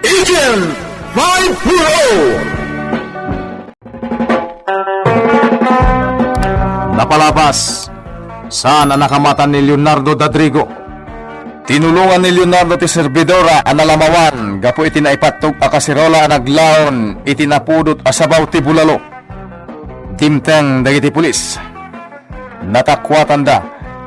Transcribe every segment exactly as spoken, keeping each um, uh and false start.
Agent five four oh. Napalabas, saan a nakamatan ni Leonardo Dadrigo. Tinulongan ni Leonardo ti serbidora a nalamawan gapu iti naipattog a kaserola a naglaon iti napudot a sabaw ti bulalo. Dimteng dagiti pulis. Natakuatanda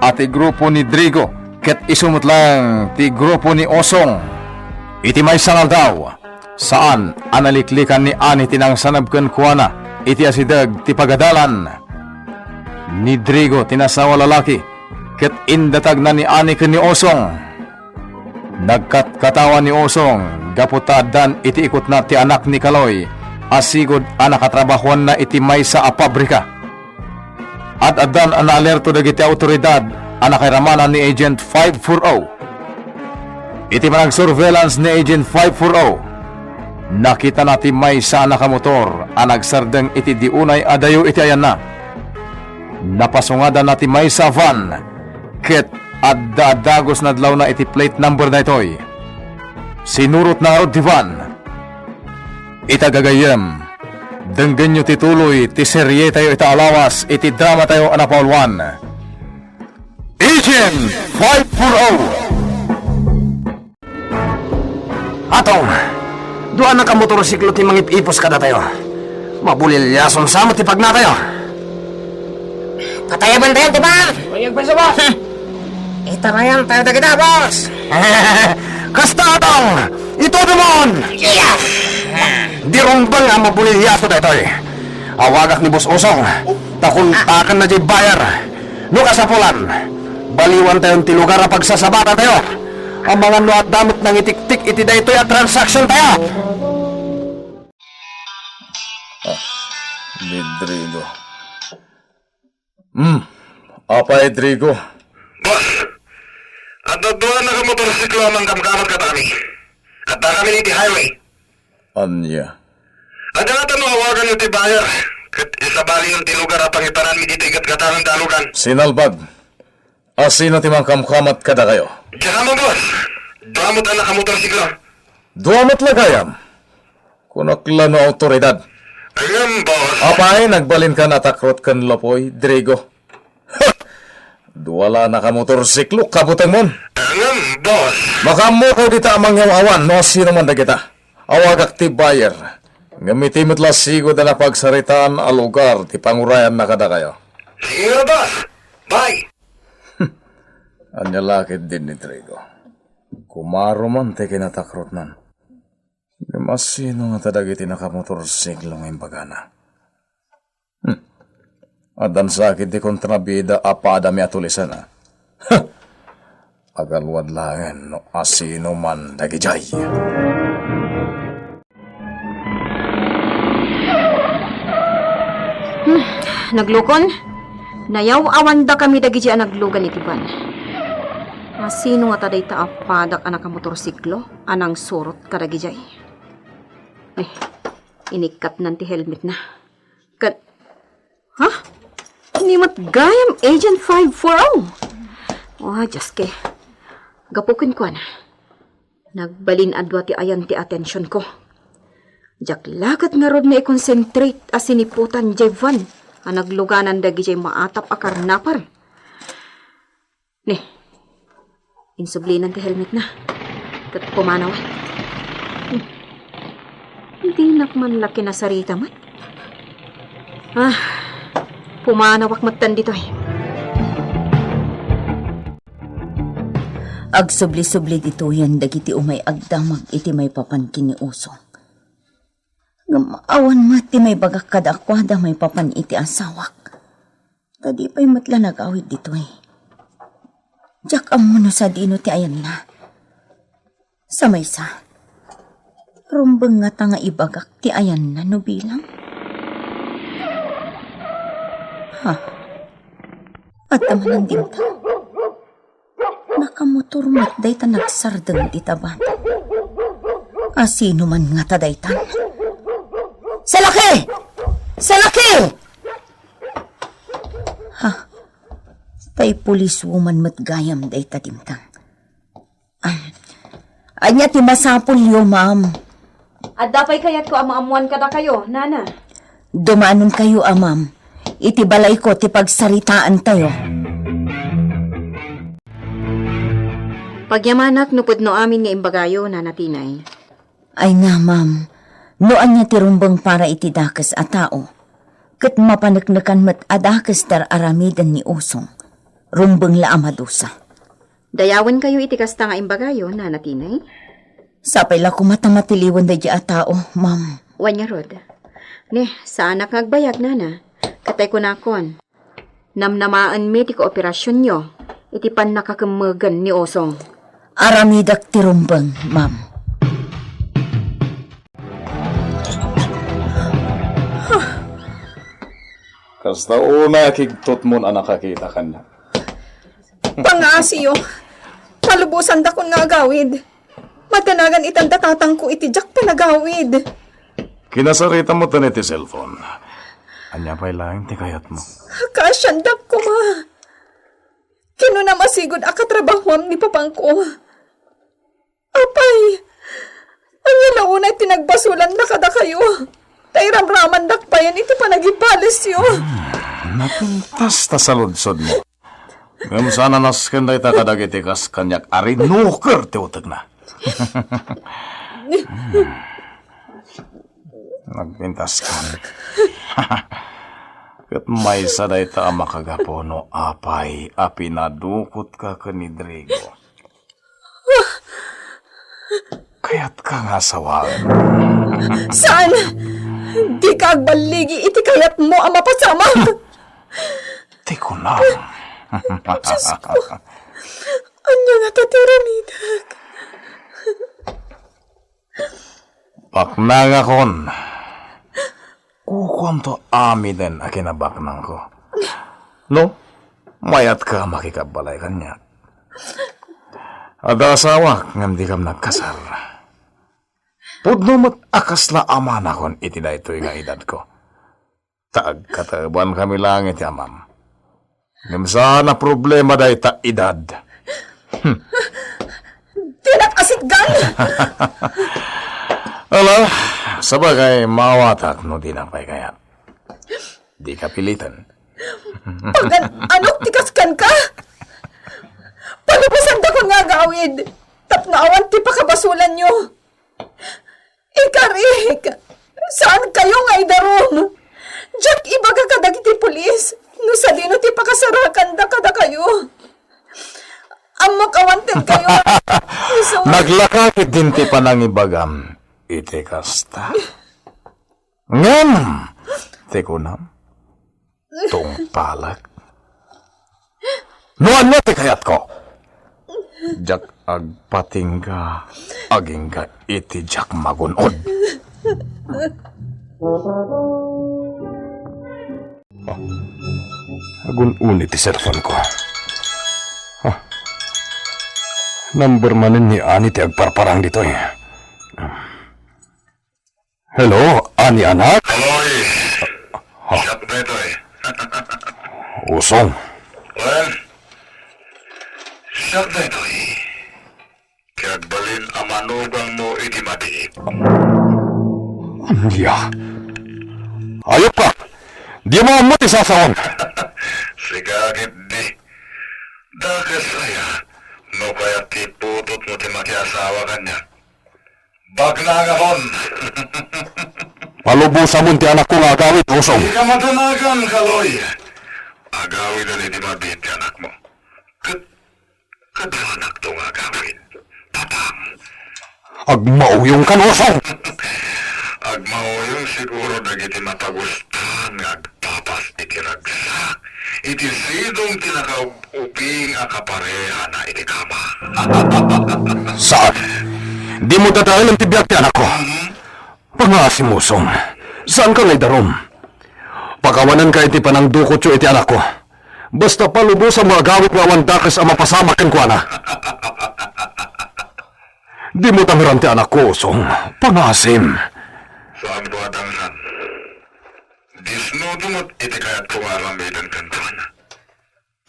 a ti grupo ni Drigo ket isu met laeng ti grupo ni Osong. Iti maysa nga aldaw, saan a naliklikan ni Ani ti nangsanab kenkuana iti asideg ti pagadalan. Ni Drigo ti nasawa lalaki ket indatagna ni Ani ken ni Osong. Nagkatkatawa ni Osong gapu ta addan iti ikutna ti anak ni Kaloy a sigud a nakatrabahoanna iti maysa a pabrika. Ad-addan a naalerto dagiti awtoridad a nakairamanan ni Agent five four oh. Iti panagsurveillance ni Agent five four oh, nakitana ti maysa a nakamotor a nagsardeng iti di unay a dayo iti ayanna. Napasungadanna ti maysa a van ket adda a dagus nadlawna iti plate number daytoy. Sinurotna ngarud ti van. Ita gagayyem, denggenyo ti tuloy ti serietayo ita a lawas iti dramatayo a napauluan, Agent five four oh. Atong, dua a nakamotorsiklo ti mangip-ipos kadatayo. Mabulilyason sa met ti pagnatayo. Patayabantayo ti bang! Mayag pa sa boss! Itarayan tayo dagita, boss! Kasta, Atong! Ito naman! Yes! Di rumbeng a mabulilyaso daytoy. Awagak ni Boss Osong, ta kontaken na jay buyer. No kasapulan, baliwan tayo ti lugar a pagsasabatan tayo. Amangan no adda met nangitiktik iti daytoy a transaction tayo. Ah, ni Drigo. Hmm, apay, Drigo? Boss, adda dua a nakamotorsiklo a mangkamkamat kadakami. Adda kami iti highway. Ania? Adda nga ta no awagan ti buyer, ket isabali ti lugar a pangitananmi ditoy gatgatangan dalugan. Sinalbag, asino ti mangkamkamat kadakayo? Diak ammo, boss. Dua met a nakamotorsiklo. Dua met la gayam? Kunak la no awtoridad. Ngem, boss. Apay, nagbalinka natakrot ken Lopoy, Drigo? Dua la nakamotorsiklo, kabutengmon. Ngem, boss. Makaammokayo dita a mangyaw-awan no asino man dagita. Awagak ti buyer. Ngem iti met la sigud a napagsaritaan a lugar ti pangurayanna kadakayo. Sige, boss. Bye. Ania la ketdin ni Drigo? Kumaro man ti kinatakrotnan. Ngem asino ngata dagiti nakamotorsiklo nga imbagana? Hmm. Addan sa ketdi kontrabida a padami a tulisana. Ha! Agalwad laeng no asino man dagidiay. Hmm, naglukon? Nayaw-awandakami dagidiay a naglugan iti van. Asino ngata dayta a padak a nakamotorsiklo a nangsurot kadagidiay? Eh, inikkatnan ti helmetna. Ket, ha? Ni met gayam Agent five four oh. Oh, Diyos ke. Gapu kenkuana, nagbalin a dua ti ayan ti atensionko. Diak la ket ngarud naikonsentrate a siniputan jay van a nagluganan dagidiay maatap a karnapar. Ni, insublinan ti helmetna. Ket pumanawak. Hmm. Dinak man la kinasarita met. Ah, pumanawak metten ditoy. Agsubli-subli ditoyen dagiti umay agdamag iti maipapan ken ni Osong. Ngem awan met ti maibagak kadakuada maipapan iti asawak. Ta di pay met la nagawid ditoy. Diak ammo no sadino ti ayanna. Sa maysa, rumbeng ngata nga ibagak ti ayanna no bilang? Ha? Adda manen dimteng? Nakamotor met dayta nagsardeng dita bata. Asino man ngata daytan? Salaki! Salaki! Ha? Tay police woman met gayam dayta dimteng. Ah, ania ti masapulyo, ma'am? Adda pay kayatko a maammoan kadakayo, nana. Dumanon kayo, a ma'am. Iti balayko ti pagsaritaantayo. Pagyamanak no pudno amin nga imbagayo, Nana Tinay. Ay na, ma'am. No ania ti rumbeng para iti dakes a tao, ket mapaneknekan met a dakes ti ar-aramiden ni Usong, rumbeng la a madusa. Dayawenkayo iti kasta nga imbagayo, Nana Tinay? Sapay la koma ta matiliwen daydi a tao, ma'am. Wen ngarud. Ne, saanak nga agbayag, nana. Ket tay kunakon, namnamaenmi ti kooperasionyo iti pannakakemmegen ni Usong. Aramidek ti rumbeng, ma'am. Kasta unay a kigtotmon a nakakita kaniak. Pangaasiyo, palubosandakon nga agawid. Madanagan itan da tatangko iti diak panagawid. Kinasaritam metten iti cellphone. Ania pay laeng ti kayatmo? Kaasiandak koma. Kinunam a sigud a katrabahoam ni papangko. Apay, ania la unay ti nagbasolanna kadakayo? Ta iramramandak payen iti panagibalisyo. Hmm, napintas ta saludsodmo. Ngem saan a nasken dayta kadagiti kas kaniak a rinuker ti utekna. Nagpintaskan. Ket maysa dayta a makagapu no apay a pinadukotka ken ni Drigo. Kayatka nga asawaen? Saan? Dika agballigi iti kayatmo a mapasamak. Ti kunam. Diosko, ania ngata ti aramidek? Baknangakon. Kukuamto amiden a kinabaknangko. No, mayatka a makikabbalay kaniak. Adda asawak ngem dikam nagkasar. Pudno met a kasla amanakon iti daytoy nga edadko. Ta agkatebankami laeng iti amam. Ngem saan a problema dayta edad. Hmm. Dinak asitgan! Ala, sabagay, maawatak no dinak pay kayat. Dika piliten. Pagan-anok ti kaskanka? Palubosandakon nga agawid tapno awan ti pakabasolanyo. Ikarik, saankayo nga idarum. Diak ibaga kadagiti pulis no sadino ti pakasarakanda kadakayo. Ammok awan ti kayo. Isu- Naglaka ketdin ti panangibagam iti kasta. Ngem, ti kunam, tungpalek. No ania ti kayatko? Diak agpatingga agingga iti diak magun-od. Ah, agun-oni ti cellphone ko. Ah, number manen ni Ani ti agparparang ditoy. Hello, Ani anak? Aloy! Ha? Siak daytoy. Usong. Wen, siak daytoy. Ti agbalin a manugangmo iti madiit. Ania? Ayupka! Dimo ammo ti sasaon! Sika ketdi. Dakes aya, no kayat ti putotmo ti makiasawa kaniak. Baknangakon. Palubosamon ti anakko nga agawid, Usong. Dika madanagan, Kaloy. Agawiden iti madiit ti anakmo. Ket kadaanakto nga agawid, Papang. Agmauyongkan, Usong. Agmauyong siguro dagiti mapagustan nga agpapas iti ragsak iti sidong ti nakaub-ubing a kaparehana iti kama. Saan? Dimo dadaelen ti biag ti anakko. Mhm. Pangaasim, Usong. Saanka nga idarum. Pakawanenka iti panangdukotyo iti anakko. Basta palubosam nga agawid nga awan dakes a mapasamak kenkuana. Dimo dangeran ti anakko, Usong. Pangaasim. Saanko a dangeran. Disnoto met iti kayatko nga aramiden kenkuana.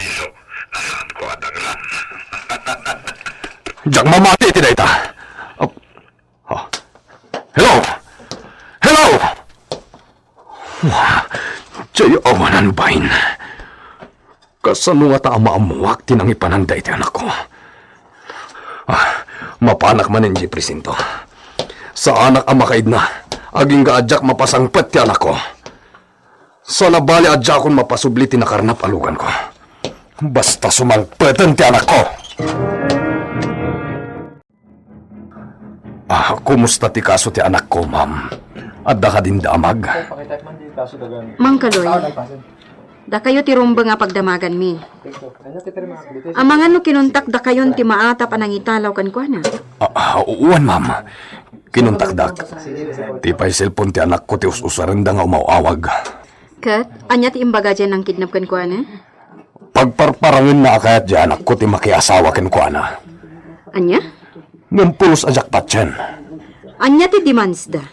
Isu a saanko a dangeran. Diak mamati iti dayta. Ah, ah. Hello? Wa, diay awanan bain. Kasano ngata a maammoak ti nangipanan daytoy anakko? Ah, mapanak manen idiay presinto. Saanak a makaidna, agingga a diak mapasangpet ti anakko. Sana bali a diakon mapasubli ti nakarnap a luganko. Basta sumangpeten ti anakko. Ah, kumusta ti kaso ti anakko, ma'am? Adda kadin damag? Mang Kaloy, dakayo ti rumbeng a pagdamaganmi. Amangan no kinuntak dakayon ti maatap a nangitalaw kenkuana? Ah, ah, uwan, ma'am. Kinuntakdak. Ti pay cellphone ti anakko ti us-usarenda nga umaw-awag. Ket, ania ti imbaga diay nangkidnap kenkuana? Pagparparangenna a kayat diay anakko ti makiasawa kenkuana. Ania? Ngem pulos a diak patien. Ania ti demandsda?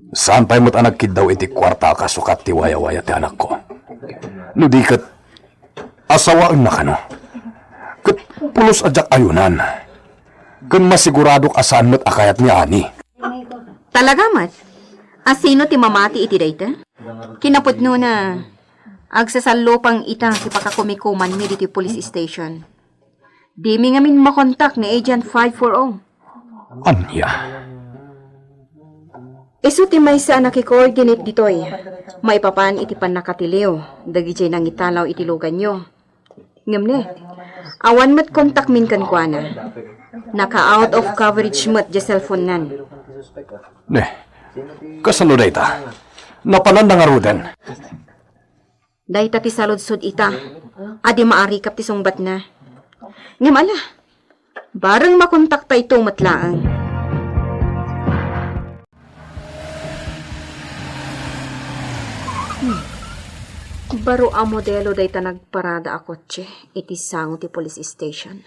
Saan pay met a nagkiddaw iti kuarta a kasukat ti wayawaya ti anakko. No di ket, asawaenna kano? Ket pulos a diak ayunan. Ken masiguradok a saan met a kayat ni Ani. Talaga met? A sino ti mamati iti dayta? Kinapudnona, agsasallupang ita ti pakakumikumanmi ditoy police station. Dimi ngamin makontak ni Agent five four oh. Ania? Isu ti maysa a naki-coordinate ditoy maipapan iti pannakatiliw dagidiay nangitalaw iti luganyo. Ngem ne, awan met kontakmin kenkuana. Naka-out of coverage met diay cellphone-nan. Ne, kasano dayta? Napananda ngaruden? Dayta ti saludsod ita, a di maarikap ti sungbatna. Ngem ala, bareng makontaktayto met laeng. Hmm. Baro a modelo dayta nagparada a kotse iti sango ti police station.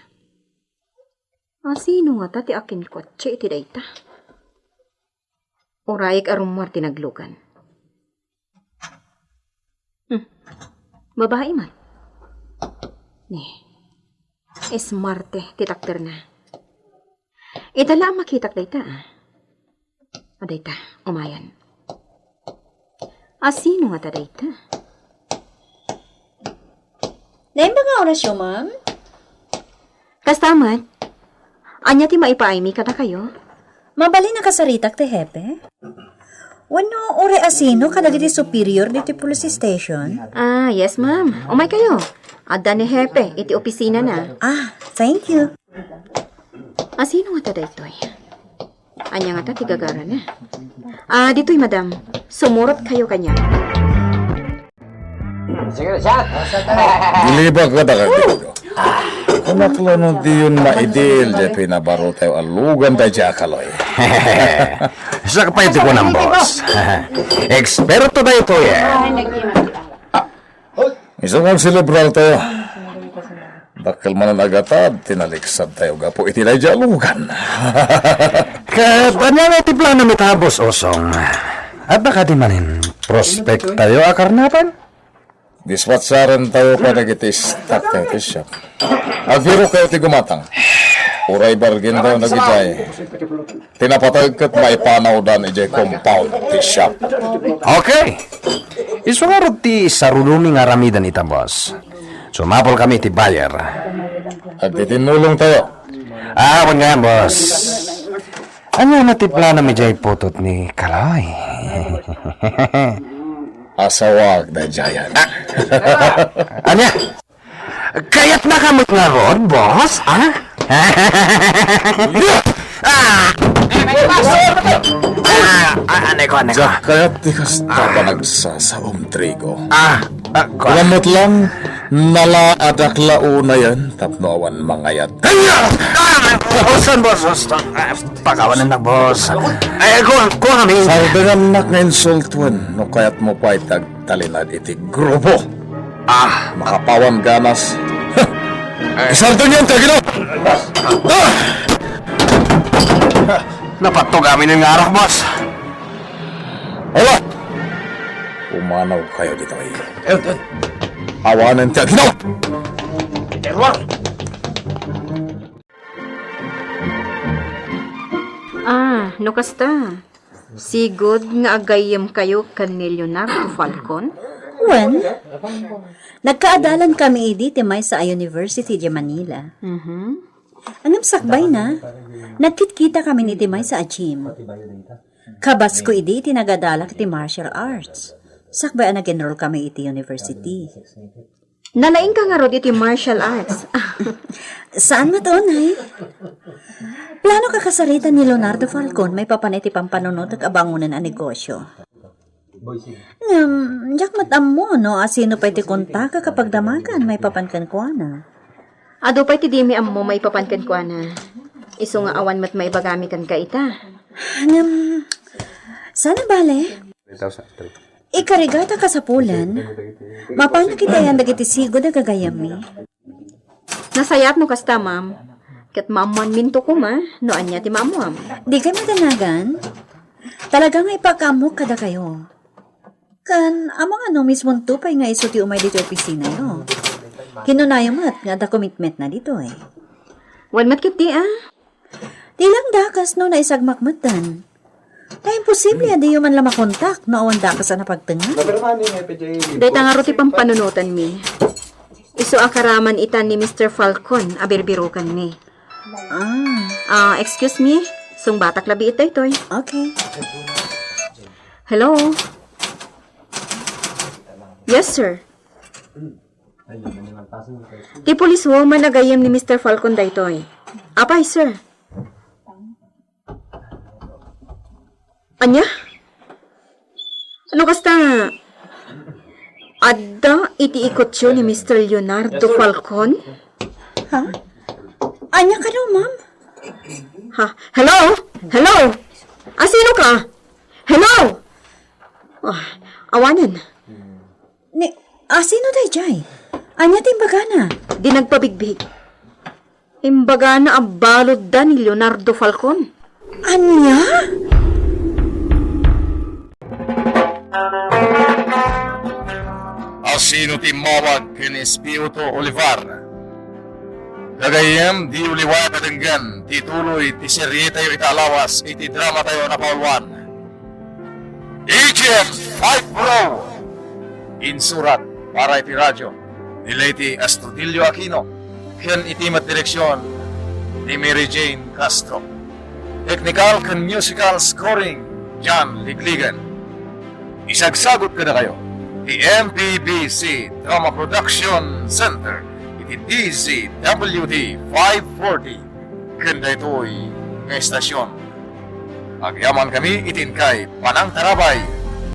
A sino ngata ti akinkotse iti dayta? Urayek a rummuar ti naglugan. Hmm. Babai met. Ne. Smarte ti takderna. Ita la a makitak dayta, ah. A dayta, umayen. A sino ngata dayta? Naimbag nga orasyo, ma'am? Kasta met. Ania ti maipaaymi kadakayo? Mabalin a kasaritak ti hepe? Wenno uray a sino kadagiti superior ditoy police station? Ah, yes, ma'am. Umaykayo. Adda ni hepe iti opisinana. Ah, thank you. A sino ngata daytoy? Ania ngata ti gagarana? Ah, ditoy, madam. Sumurotkayo kaniak. Sige, siya. Gilibak kadakayo. Kunak la no diyon maidil diay pinabarotayo a lugan daydiay a Kaloy. Siak pay ti kunam, boss. Eksperto daytoy, eh. Isu nga agselebrartayo. Dakkel manen a gatad ti naliksadtayo gapu iti daydiay a lugan. Ket ania ngay ti planomi ita, Boss Osong? Adda kadi manen prospektayo a karnapan? Dispatcharen tayo kadagiti staff tayo ti shop. Agbirokayo ti gumatang. Uray bargain tayo dagitoy. Ti napateg ket maipanawdan idiay compound ti shop. Okay. Isu ngarud ti sarulomi nga aramiden ita, boss. Sumapul kami iti buyer. Agtitinnulong tayo. Ah, awan nga, boss. Ania na ti planomi idiay putot ni Kaloy? Asawaak daydiayen. Ah. Ania? Kayatna ka met ngarud, boss, ha? Ah! Ah, ah, ah, aneko, aneko. Diak kayat ti kasta a panagsasaom, Trigo. Ah, ah, ko- Alam met lang, nala a dakla unayen tapno awan mangayat. Ah! Boss, boss, boss. Ah, pakawanan na, boss. Ay, ko, ko kami. Sardengannak nga insultoen no kayatmo pay ti agtalinaed iti grupo. Ah, makapawan ganas. Huh! Ay. Isardeng yan, Kagino! Ah! Napatog amin nga arak, boss. Ala! Pumanaw kayo ditoy. Awanen ti agino! Ah, no kasta. Sigud nga agayyemkayo ken ni Leonardo Falcon? Wen, nagkaadalankami idi ti maysa a university idiay Manila. Mhm. Ngem sakbayna, nagkitkitakami iti maysa a gym. Kabasko idi ti nagadalak iti martial arts. Sakbay a nag-enrollkami iti university. Nalaingka ngarud iti martial arts. Saan met unay? Plano ka kasaritan ni Leonardo Falcon maipapan iti pampanunotek a bangonen a negosio. Ngem, diak met ammo no asino pay ti kontak a kapagdamagan maipapan kenkuana. Adu pay ti dimi ammo maipapan kenkuana. Isu nga awan met maibagami kenka ita. Ngem, saan a bale? Ikarigata kasapulan, mapanak iti ayan dagiti sigud a gagayyemmi. Nasayaat no kasta, ma'am. Ket maammoanminto koma no ania ti maammoam. Dikay madanagan? Talaga nga ipakaammok kadakayo. Kan, amangan no mismonto pay nga isu ti umay ditoy opisinayo. Kinunayo met nga adda commitmentna ditoy. Wen met ketdi, a? Di lang dakes no naisagmak metten. Ta imposible a diyo man la makontak no awan dakes a napagtengnga. Dayta ngarud ti pampanunotanmi. Isu a karaman ita ni Mister Falcon a birbirokanmi. Ah, Ah, excuse me. Sungbatak labi ita itoy. Okay. Hello? Yes, sir. Ti policewoman a gayyem ni Mister Falcon daytoy. Apay, sir? Ania? Ano kasta? Adda iti ikutyo ni Mister Leonardo Falcon? Ha? Ania kano, ma'am? Ha? Hello? Hello? Asino ka? Hello? Ah, awanen. Ni, asino dayjay? Ania ti imbagana? Di nagpabigbig. Imbagana a baludda ni Leonardo Falcon. Ania? Asino ti immawag ken Espioto Olivar? Gagayyem, di uliwak a denggen ti tuloy ti serietayo ita a lawas iti dramatayo a napauluan. A G M five Pro. Insurat para iti radio ni Leyte Astudillo Aquino ken iti met direksion ni Mary Jane Castro. Technical ken musical scoring, John Ligligan. Isagsagut kadakayo ti M P B C Drama Production Center iti D Z W T five forty ken daytoy nga estasion. Agyamankami iti inkay panangtarabay